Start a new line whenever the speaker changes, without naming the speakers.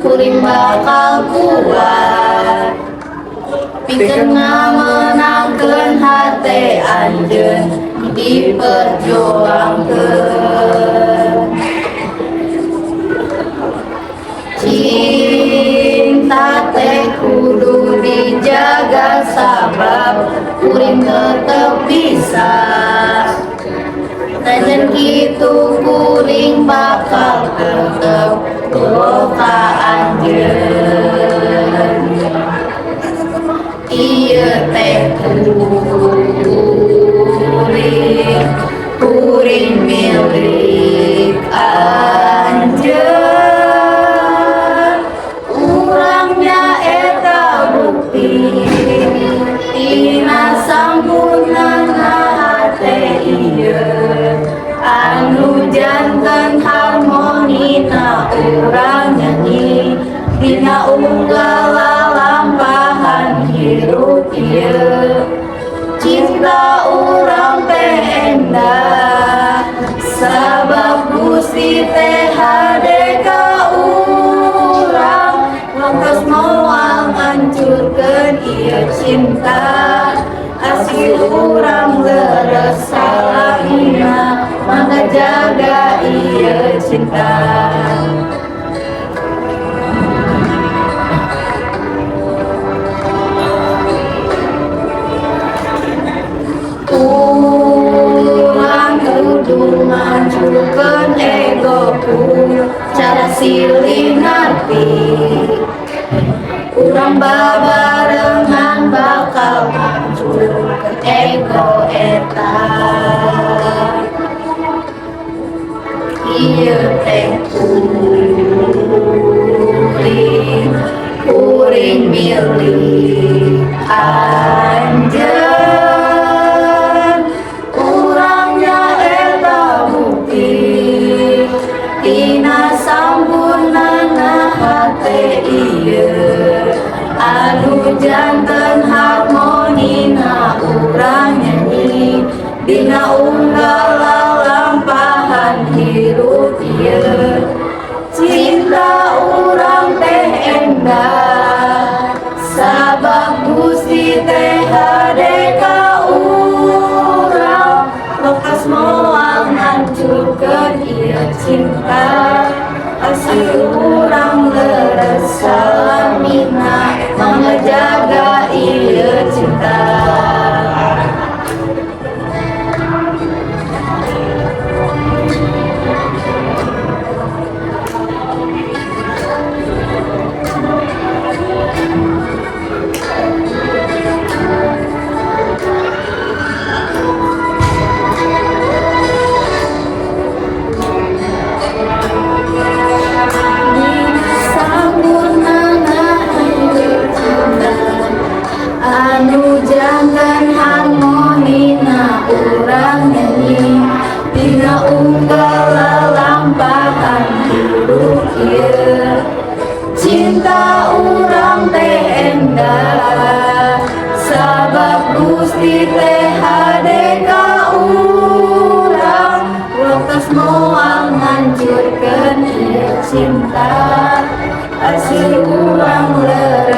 Kuring bakal kuat pikeun ngamenangkeun hate anjeun diperjuangkeun. Cinta teh kudu dijaga, sabab kuring tetep bisa. Najan kitu, kuring bakal tetep ka anjeun. Ieu teh kuring, kuring milik anjeun. Urang nyaeta bukti tina sampurnana hate ieu anu janten harmonina urang nyanyi dina unggal lalampahan hirup ieu. Cinta urang teh endah, sabab Gusti teh hade ka urang. Lantas moal ngancurkeun ieu cinta, asli urang leres salamina. Mangga jaga ieu cinta. Urang kudu ngancurkeun ego ku cara silih ngarti. Urang babarengan bakal ngancurkeun ego eta. Ieu teh kuring, kuring milik anjeun. Urang nyaeta bukti tina sampurnana hate ieu anu janten harmonina urang nyanyi dina unggal lalampahan hirup ieu. Cinta urang teh endah, sabab Gusti teh hade ka urang. Lekas moal ngancurkeun ieu cinta, asli urang leres salamina. Mangga jaga ieu cinta. Dina sampurnana ieu cinta anu janten harmonina urang nyanyi dina unggal lalampahan hirup ieu. Cinta urang teh endah, sabab Gusti teh hade ka urang. Lokos moal ngancurkeun ieu cinta, asli urang leres.